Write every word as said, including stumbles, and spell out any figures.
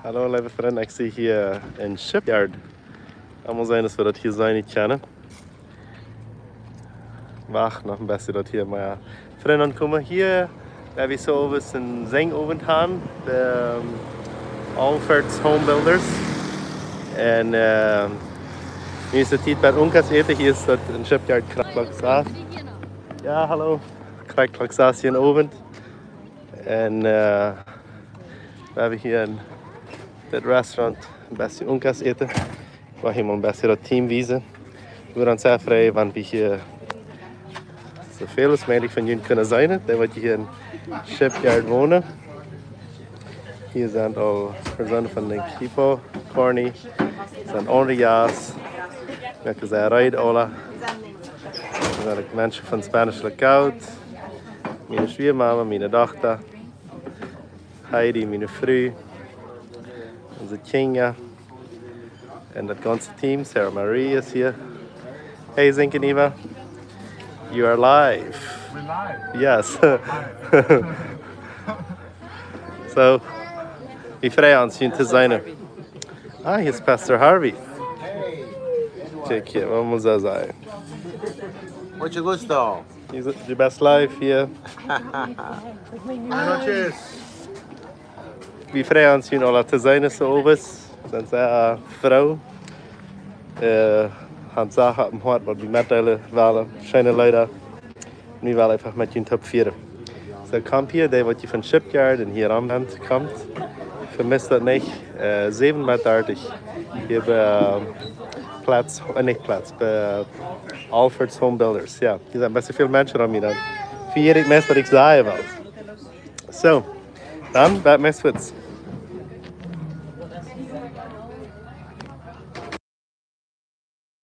Hallo, leewe Frind, ekj sie hia em Shipyard. Mol seenen, aus wie daut hia seenen kjennen. Wacht noch een bät, daut hia mea Frind komen. Hia, doa wie soo owes een Sinjowent han, de, ähm, Alford's Home Builders. Un, ähm, nu es de Tiet bie Unkas äten. Hia es daut em Shipyard krakjt Klock sass. Jo, hallo. Krakjt Klock sass hia em Owent. Un, äh, wie haben hia een, daut Restaurant, een bät Unkas äten. Ekj woa hia mol een bät daut Team wiesen. Wie sent sea froo, wan wie hia soo väl aus mäajlich von junt kjennen seenen, dee waut hia em Shipyard wonen. Hia sent aul Persoonen von de Kipo, Corny, sent Andreas, José Reid, hola. Hia sent uk Menschen von Spanish Lookout, miene Schwiegermama, miene Dochta, Heidi, miene Fru, onse Kjinja. Un daut gaunze Team, Sarah Marie es hia. Hey, Zinken Eva. You are live. We're live. Yes. Soo, wie freien ons, junt to seenen. Ah, hia es Pastor Harvey. Check hia, waut mott ekj sajen? Mucho gusto. Hia es de best live hia. Buenas noches. Wie freien ons, junt aula to seenen soo owes. Sent sea, äh, froo. Äh, haben Sachen opp dem Hoat, waut wie metdeelen wellen. Scheene Leeda. Nu well eefach met junt toop fieren. Soo, komt hia, dee waut hia von Shipyard un hia aum Rand komt. Vemist daut nich. Äh, säwen bat dartich. Hia bie, äh, Platz, äh, nich Platz, bie Alford's Home Builders. Jo, hia sent best väl Menschen aun mie dan. Fief ekj meist, waut ekj sajen well. Soo, dan, bat meist Witz.